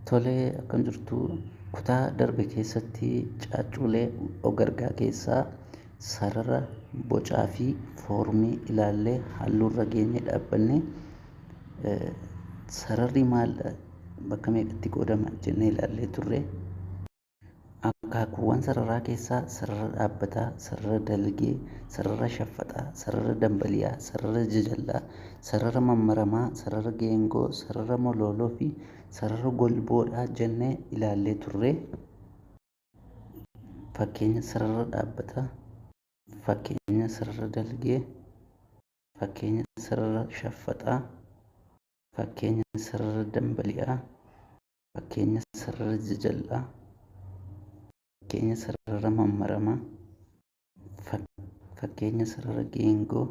Tolee, akkam jirtu? Kutaa darbe keessatti caacculee og-argaa keessaa sarara, bocaa fi foormii ilaallee halluurra geenye dhaabbanne. Sararri maalidha, bakka meeqatti qoodama jennee ilaallee turre. Akaakuuwwan sararaa keessaa sarara dhaabbataa, sarara dalgee, sarara shaffaxaa, sarara dambali'aa, sarara jajallaa, sarara mammaramaa, sarara geengoo, sarara molooloo fi sarara golboodhaa jennee ilaallee turre. Fakkeenya sarara dhaabbataa, fakkeenya sarara dalgee, fakkeenya sarara shaffaxaa, fakkeenya sarara dambali'aa, fakkeenya sarara jajallaa, fakkeenya sarara mammaramaa, fakkeenya sarara geengoo,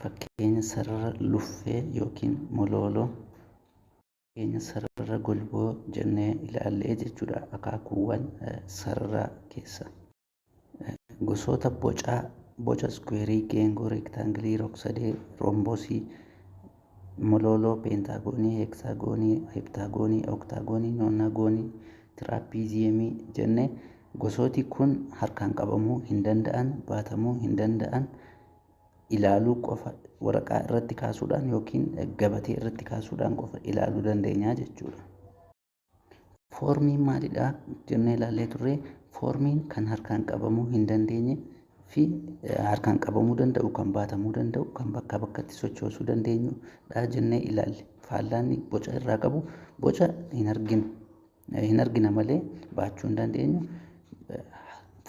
fakkeenya sarara luffee yookiin molooloo, fakkeenya sarara golboo jennee ilaallee jechuudha akaakuuwwan sararaa keessa. Gosoota bocaa: boca iskuweerii, geengoo, reektaangilii, rogsadee, roomboosii, molooloo, peentaagoonii, heeksaagoonii, heptaagoonii, oktaagoonii, noonaagoonii, tiraapiiziyemii jennee. Gosooti kun harkaan qabamuu hin danda'an, baatamuu hin danda'an, ilaaluu qofa, waraqaa irratti kaasuudhaan yookiin gabatee irratti kaasuudhaan qofa ilaaluu dandeenya jechuudha. Foormiin maalidha jennee ilaallee turre. Foormiin kan harkaan qabamuu hin dandeenye fi harkaan qabamuu danda'u, kan baatamuu danda'u, kan bakkaa bakkatti sochoosuu dandeenyudha jennee ilaalle. Faallaan boca irraa qabu, boca hin arginu. Hin argina malee baachuu hin dandeenyu.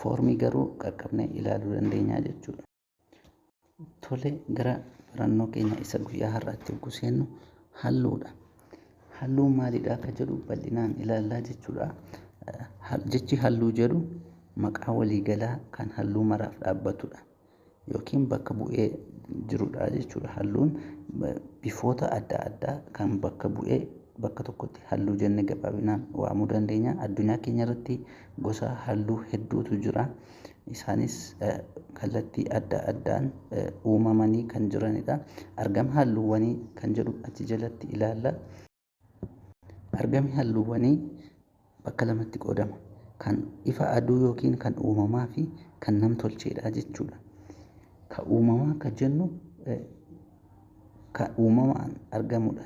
Foormii garuu qaqqabnee ilaaluu dandeenya jechuudha. Tole, gara barannoo keenya isa guyyaa har'aatti yogguu seennu halluudha. Halluun maalidha akka jedhu bal'inaan ilaallaa jechuudha. Jechi halluu jedhu maqaa waliigalaa kan halluu maraaf dhaabbatudha. Yookiin bakka bu'ee jirudha jechuudha. Halluun bifoota adda addaa kan bakka bu'ee bakka tokkotti halluu jennee gabaabinaan waamuu dandeenya. Addunyaa keenya irratti gosa halluu hedduutu jira. Isaanis kallattii adda addaan uumamanii kan jiranidha. Argama halluuwwanii kan jedhu achi jalatti ilaalla. Argamni halluuwwanii bakka lamatti qoodama. Kan ifa aduu yookiin kan uumamaa fi kan nam-tolcheedha jechuudha. Kan uumamaa kan jennu kan uumamaan argamudha.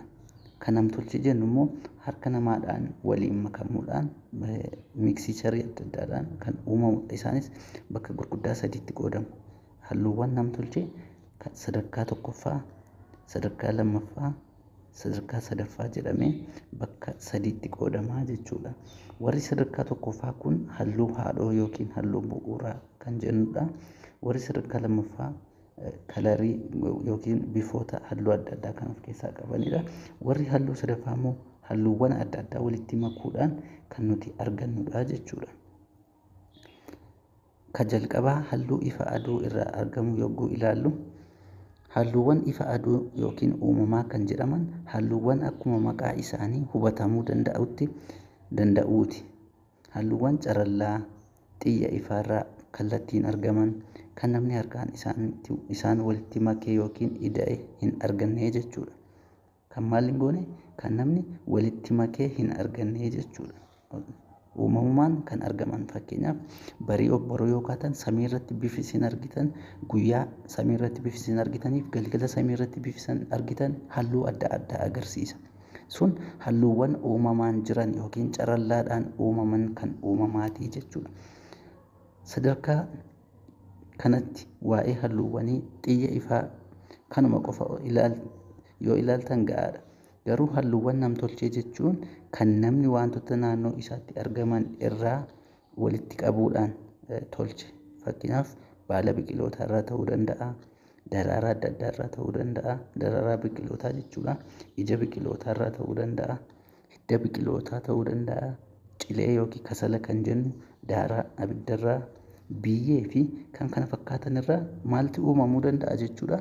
Kan nam-tolchee jennu immoo harka namaadhaan waliin makamuudhaan, miiksicharii adda addaadhaan kan uumamudha. Isaanis bakka gurguddaa sadiitti qoodamu. Halluuwwan nam-tolchee sadarkaa tokkoffaa, sadarkaa lammaffaa, sadarkaa sadaffaa jedhamee bakka sadiitti qoodamaa jechuudha. Warri sadarkaa tokkoffaa kun halluu haadhoo yookiin halluu bu'uuraa kan jennudha. Warri sadarkaa lammaffaa kalarii yookiin bifoota halluu adda addaa kan of keessaa qabanidha. Warri halluu sadaffaa immoo halluuwwan adda addaa walitti makuudhaan kan nuti argannudha jechuudha. Ka jalqabaa halluu ifa aduu irraa argamu yogguu ilaallu, halluuwwan ifa aduu yookiin uumamaa kan jedhaman halluuwwan akkuma maqaa isaanii hubatamuu danda'utti danda'uuti. Halluuwwan carallaa xiyya ifaarraa kallattiin argaman, kan namni harkaan isaan walitti makee yookiin ida'e hin arganne jechuudha. Kan maal hin goone? Kan namni walitti makee hin arganne jechuudha. Uumamumaan kan argaman, fakkeenyaaf barii obboroo yoo kaatan samii irratti bifi isin argitan, guyyaa samii irratti bifi isin argitaniif galgala samii irratti bifi isin argitan halluu adda addaa agarsiisa. Sun halluuwwan uumamaan jiran yookiin carallaadhaan uumaman kan uumamaatii jechuudha. Sadarkaa kanatti waa'ee halluuwwanii xiyya ifaa kanuma qofa yoo ilaaltan ga'aadha. Garuu halluuwwan namtolchee jechuun kan namni wantoota naannoo isaatti argaman irraa walitti qabuudhaan tolche. Fakkeenyaaf baala biqilootaa irraa ta'uu danda'a, daraaraa adda addaa irraa ta'uu danda'a, daraaraa biqilootaa jechuudha. Ija biqilootaa irraa ta'uu danda'a, hidda biqilootaa ta'uu danda'a, cilee yookiin kasala kan jennu, daaraa abiddarraa, biyyee fi kan kana fakkaatan irraa maaltu uumamuu danda'a jechuudha.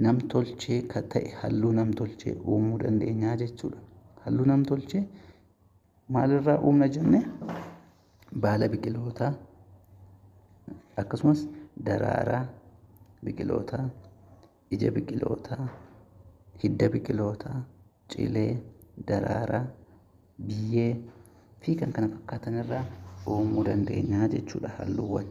Namtolchee kan ta'e halluu namtolchee uumuu dandeenya jechuudha. Halluu namtolchee maalirraa uumna jenne? Baala biqilootaa, akkasumas daraaraa biqilootaa, ija biqilootaa, hidda biqilootaa, cilee, daraaraa, biyyee fi kan kana fakkaatan irraa uumuu dandeenya jechuudha halluuwwan.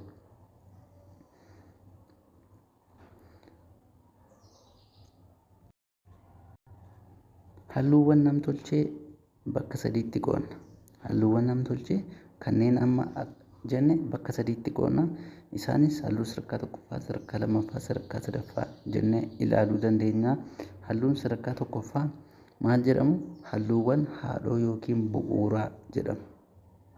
Halluuwwan namtolchee bakka sadiitti qoodna. Halluuwwan namtolchee kanneen amma jenne bakka sadiitti qoodna. Isaanis halluu sadarkaa tokkoffaa, sadarkaa lammaffaa, sadarkaa sadaffaa jennee ilaaluu dandeenya. Halluun sadarkaa tokkoffaa maal jedhamu? Halluuwwan haadhoo yookiin bu'uuraa jedhamu.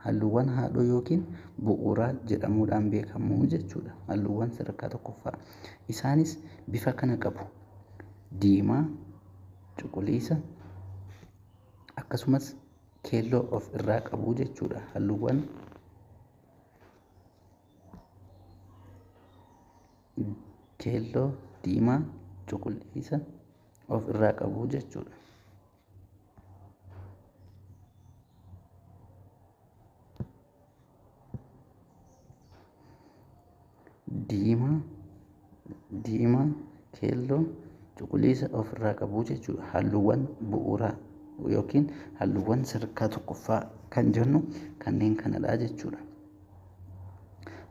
Halluuwwan haadhoo yookiin bu'uuraa jedhamuudhaan beekamu jechuudha. Halluuwwan sadarkaa tokkoffaa. Isaanis bifa kana qabu. Diimaa, cuquliisa, akkasumas keelloo of irraa qabu jechuudha. Halluuwwan keelloo, diimaa, cuquliisa of irraa qabu jechuudha. Diimaa, diimaa, keelloo, cuquliisa of irraa qabu jechuudha. Halluuwwan bu'uuraa yookiin halluuwwan sadarkaa tokkoffaa kan jennu kanneen kanadha jechuudha.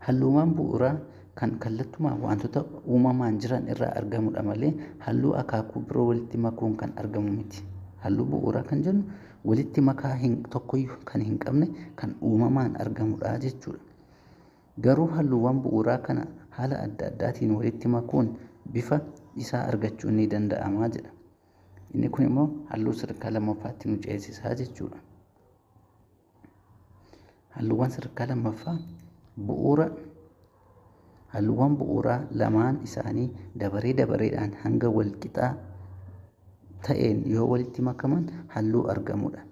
Halluuwwan bu'uuraa kan kallattumaan wantoota uumamaan jiran irraa argamudha malee halluu akaakuu biroo walitti makuun kan argamu miti. Halluu bu'uuraa kan jennu walitti makaa tokkoyyuu kan hin qabne kan uumamaan argamudha jechuudha. Garuu halluuwwan bu'uuraa kana haala adda addaatiin walitti makuun bifa isaa argachuun ni danda'ama jedha. Inni kun immoo halluu sadarkaa lammaffaatti nu ceesisaa jechuudha. Halluuwwan sadarkaa lammaffaa bu'uura halluuwwan bu'uuraa lamaan isaanii dabaree dabareedhaan hanga wal qixaa ta'een yoo walitti makaman halluu argamudha.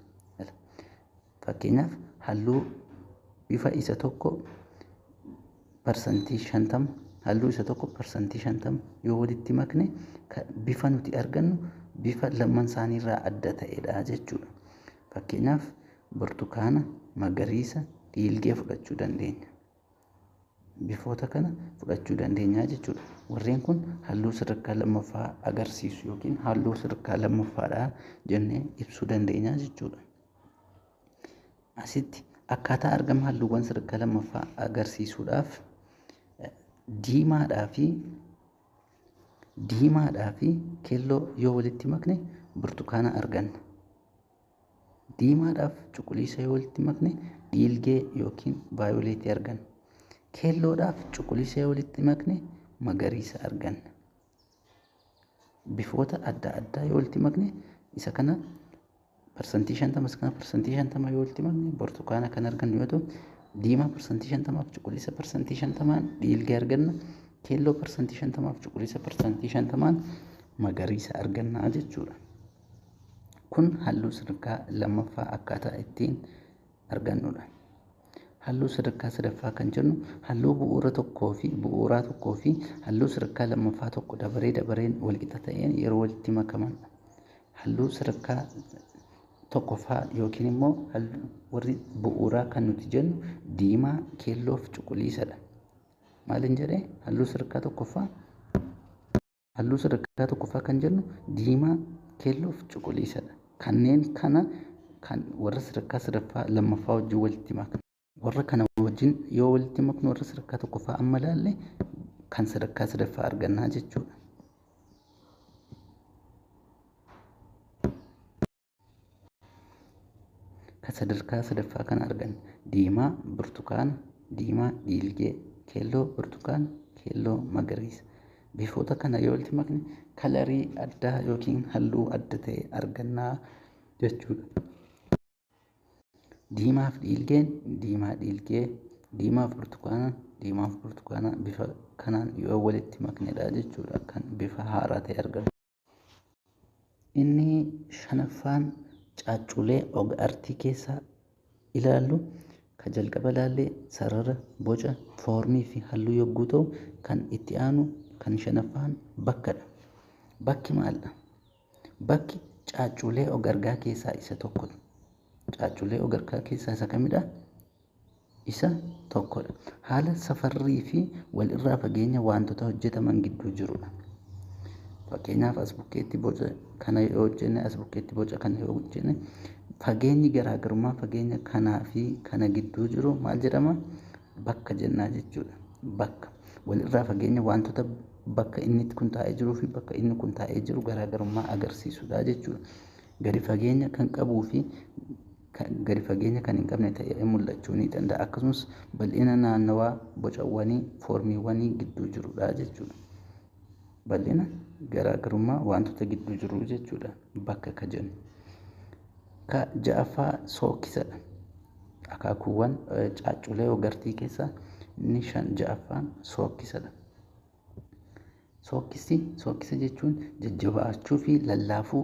Fakkeenyaaf halluu bifa isa tokko 50% halluu isa tokko 50% yoo walitti makne bifa nuti argannu bifa lamaan isaaniirraa adda ta'edha jechuudha. Fakkeenyaaf burtukaana, magariisa, dhiilgee fudhachuu dandeenya. Bifoota kana fudhachuu dandeenya jechuudha. Warreen kun halluu sadarkaa lammaffaa agarsiisu yookiin halluu sadarkaa lammaffaadha jennee ibsuu dandeenya jechuudha. Asitti akkaataa argama halluuwwan sadarkaa lammaffaa agarsiisuudhaaf diimaadhaa fi keelloo yoo walitti makne burtukaana arganna. Diimaadhaaf cuquliisa yoo walitti makne dhiilgee yookiin vaayoleetii arganna. Keelloodhaaf cuquliisa yoo walitti makne magariisa arganna. Bifoota adda addaa yoo walitti makne isa kana 50% isa kana 50% yoo walitti makne burtukaana kan argannu yoo ta'u, diimaa 50% fi cuquliisa 50% dhiilgee arganna. Keelloo 50% fi cuquliisa 50% magariisa arganna jechuudha. Kun halluu sadarkaa lammaffaa akkaataa ittiin argannudha. Halluu sadarkaa sadaffaa kan jennu halluu bu'uura tokkoo fi bu'uuraa tokkoo fi halluu sadarkaa lammaffaa tokko dabaree dabareen walqixa ta'een yeroo walitti makamanidha. Halluu sadarkaa tokkoffaa yookiin immoo warri bu'uuraa kan nuti jennu diimaa, keelloo fi cuquliisadha. Maalin jedhee halluu sadarkaa tokkoffaa? Halluu sadarkaa tokkoffaa kan jennu diimaa, keelloo fi cuquliisadha. Kanneen kana kan warra sadarkaa sadaffaa lammaffaa wajjin walitti makna. Warra kana wajjin yoo walitti maknu warra sadarkaa tokkoffaa amma ilaalle kan sadarkaa sadaffaa argannaa jechuudha. Kan sadarkaa sadaffaa kan arganne diimaa, burtukaana, diimaa, dhiilgee, keelloo, burtukaana, keelloo, magariisa. Bifoota kana yoo walitti makne kalarii addaa yookiin halluu adda ta'e argannaa jechuudha. Diimaa fi dhiilgeen diimaa dhiilgee, diimaa fi burtukaana, diimaa fi burtukaana bifa kanaan yoo walitti maknedha jechuudha kan bifa haaraa ta'e argamu. Inni shanaffaan caacculee og-artii keessaa ilaallu kan jalqaba ilaalle sarara, boca, foormii fi halluu yogguu ta'u kan itti aanu kan shanaffaan bakkadha. Bakki maalidha? Bakki caacculee og-argaa keessaa isa tokkodha. Caacculee og-argaa keessaa isa kamidha? Isa tokkodha. Haala safarrii fi walirraa fageenya wantoota hojjetaman gidduu jirudha. Fakkeenyaaf as bukkeetti boca kana yoo hojjenne, as bukkeetti boca kana yoo hojjenne, fageenyi garaagarummaa fageenya kanaa fi kana gidduu jiru maal jedhama? Bakka jennaa jechuudha. Bakka walirraa fageenya wantoota bakka inni kun taa'ee jiruu fi bakka inni kun taa'ee jiru garaagarummaa agarsiisudha jechuudha. Gadi fageenya kan qabuu fi gadi fageenya kan hin qabne ta'ee mul'achuu ni danda'a. Akkasumas bal'ina naannawaa bocawwanii foormiiwwanii gidduu jirudha jechuudha. Bal'ina garaagarummaa wantoota gidduu jiru jechuudha bakka ka jennu. Ka ja'affaa sookkisadha. Akaakuuwwan caacculee ogartii keessaa inni 5 ja'affaan sookkisadha. Sookkisi, sookkisa jechuun jajjabaachuu fi lallaafuu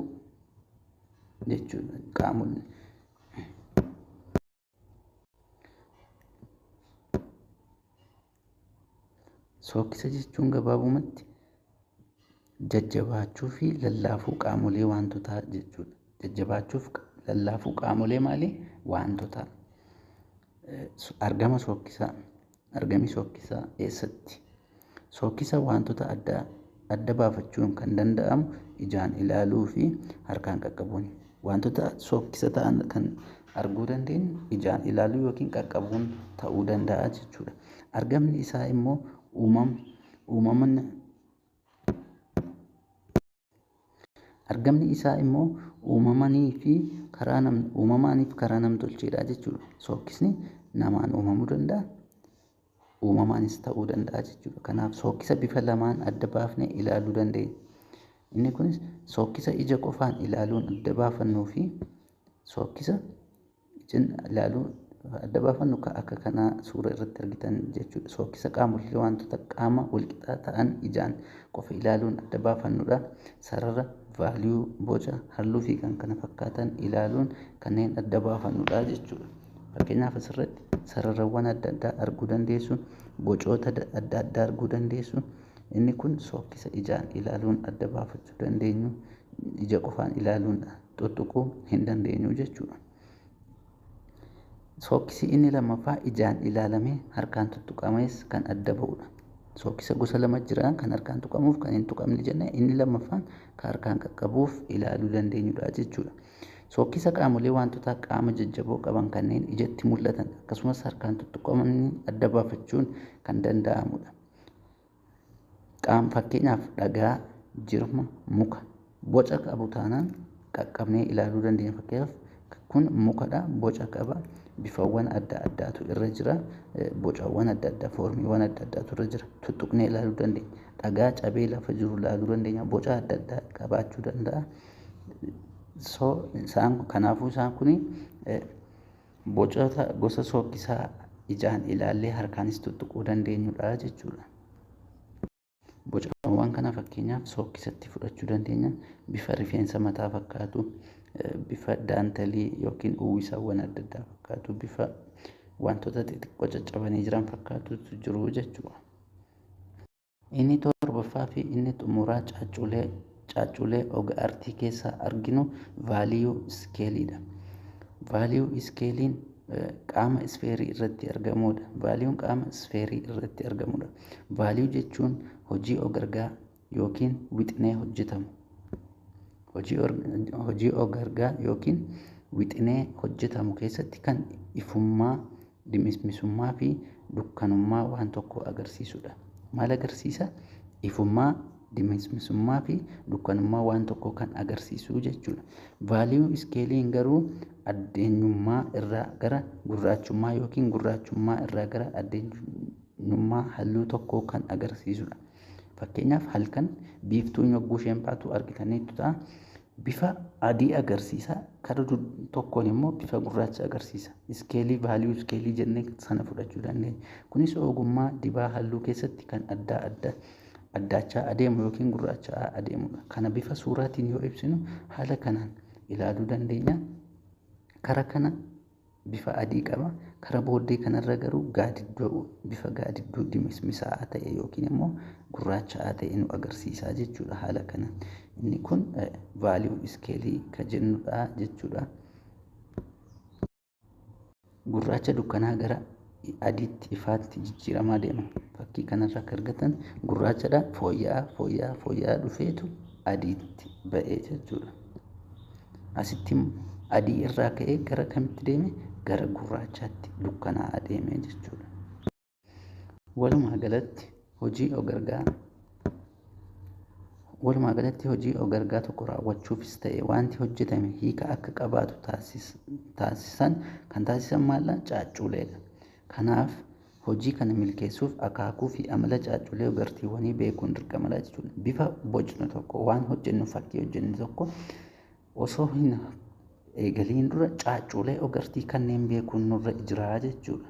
jechuudha qaamonni. Sookkisa jechuun gabaabumatti jajjabaachuu fi lallaafuu qaamolee wantootaa jechuudha. Jajjabaachuu fi lallaafuu qaamolee maalii? Wantootaa. Argama sookkisaa. Argamni sookkisaa eessatti? Sookkisa wantoota adda adda baafachuun kan danda'amu ijaan ilaaluu fi harkaan qaqqabuuni. Wantoota sookkisa ta'an kan arguu dandeenyu ijaan ilaaluu yookiin qaqqabuun ta'uu danda'a jechuudha. Argamni isaa immoo uumama Argamni isaa immoo uumamanii fi karaa nam uumamaanii fi karaa namtolcheedha jechuudha. Sookkisni namaan uumamuu danda'a, uumamaanis ta'uu danda'a jechuudha. Kanaaf sookkisa bifa lamaan adda baafnee ilaaluu dandeenya. Inni kunis sookkisa ija qofaan ilaaluun adda baafannuu fi sookkisa ijaan ilaaluu adda baafannu akka kanaa suura irratti argitan jechuudha. Sookkisa qaamolee wantoota qaama walqixaa ta'an ijaan qofa ilaaluun adda baafannudha. Sarara, vaaliyuu, boca, halluu fi kan kana fakkaatan ilaaluun kanneen adda baafannudha jechuudha. Fakkeenyaaf asirratti sararawwan adda addaa arguu dandeessu, bocoota adda addaa arguu dandeessu. Inni kun sookkisa ijaan ilaaluun adda baafachuu dandeenyu, ija qofaan ilaaluun tuttuquu hin dandeenyu jechuudha. Sookkisi inni lammaffaa ijaan ilaalamee harkaan tuttuqamees kan adda ba'udha. Sookkisa gosa lama jira, kan harkaan tuqamuuf kan hin tuqamne jenne. Inni lammaffaan kan harkaan qaqqabuuf ilaaluu dandeenyudha jechuudha. Sookkisa qaamolee wantoota qaama jajjaboo qaban kanneen ijatti mul'atan akkasumas harkaan tuttuqaman adda baafachuun kan danda'amudha. Qaama fakkeenyaaf dhagaa, jirma, muka boca qabu taanaan qaqqabnee ilaaluu dandeenya. Fakkeenyaaf kun mukadha, boca qaba, bifawwan adda addaatu irra jira, bocawwan adda addaa, foormiiwwan adda addaatu irra jira. Tuttuqnee ilaaluu dandeenya. Dhagaa cabee lafa jiru ilaaluu dandeenya. Boca adda addaa qabaachuu danda'a. So isaan kanaafuu isaan kun bocoota gosa sookkisaa ijaan ilaallee harkaanis tuttuquu dandeenyudha jechuudha. Bocawwan kana fakkeenyaaf sookkisatti fudhachuu dandeenya. Bifa rifeensa mataa fakkaatu, bifa daantalii yookiin uwwisawwan adda addaa fakkaatu, bifa wantoota xixiqqoo caccabanii jiran fakkaatutu jiru jechuudha. Inni torbaffaa fi inni xumuraa caacculee og-artii keessaa arginu vaaliyuu iskeeliidha. Vaaliyuu iskeeliin qaama isfeerii irratti argamudha. Vaaliyuun qaama isfeerii irratti argamudha. Vaaliyuu jechuun hojii og-argaa yookiin wixinee hojjetamu. Hojii og-argaa yookiin wixinee hojjetamu keessatti kan ifummaa, dimismisummaa fi dukkanummaa waan tokkoo agarsiisudha. Maal agarsiisa? Ifummaa, dimismisummaa fi dukkanummaa waan tokkoo kan agarsiisu jechuudha. Vaaliyuu iskeeliin garuu addeenyummaa irraa gara gurraachummaa yookiin gurraachummaa irraa gara addeenyummaa halluu tokkoo kan agarsiisudha. Fakkeenyaaf halkan biiftuun yogguu isheen baatu argitaniitu ta'a. Bifa adii agarsiisa. Kara tokkoon immoo bifa gurraacha agarsiisa. Iskeelii vaaliyuu iskeelii jennee sana fudhachuu dandeenya. Kunis ogummaa dibaa halluu keessatti kan adda adda addaachaa adeemu yookiin gurraacha'aa adeemudha. Kana bifa suuraatiin yoo ibsinu haala kanaan ilaaluu dandeenya. Kara kana bifa adii qaba. Kara booddee kanarra garuu gaadidduu, bifa gaadidduu dimismisaa'aa ta'e yookiin immoo gurraacha'aa ta'e nu agarsiisa jechuudha haala kanaan. Inni kun vaaliyuu iskeelii kan jennudha jechuudha. Gurraacha dukkanaa gara adiitti ifaatti jijjiiramaa deema. Fakkii kanarra akka argatan gurraachadha, fooyya'aa fooyya'aa fooyya'aa dhufeetu adiitti ba'ee jechuudha. Asitti adii irraa ka'ee gara kamitti deeme? Gara gurraachaatti dukkanaa'aa deeme jechuudha. Walumaa galatti hojii ogargaa Walumaa galatti hojii ogargaa tokko raawwachuufis ta'e wanti hojjetame hiika akka qabaatu taasisan kan taasisan maalla caacculeedha. Kanaaf hojii kana milkeessuuf akaakuu fi amala caacculee ogartiiwwanii beekuun dirqamadha jechuudha. Bifa bocnu tokko, waan hojjennu, fakkii hojjennu tokko osoo hin eegaliin dura caacculee ogartii kanneen beekuun nurra jira jechuudha.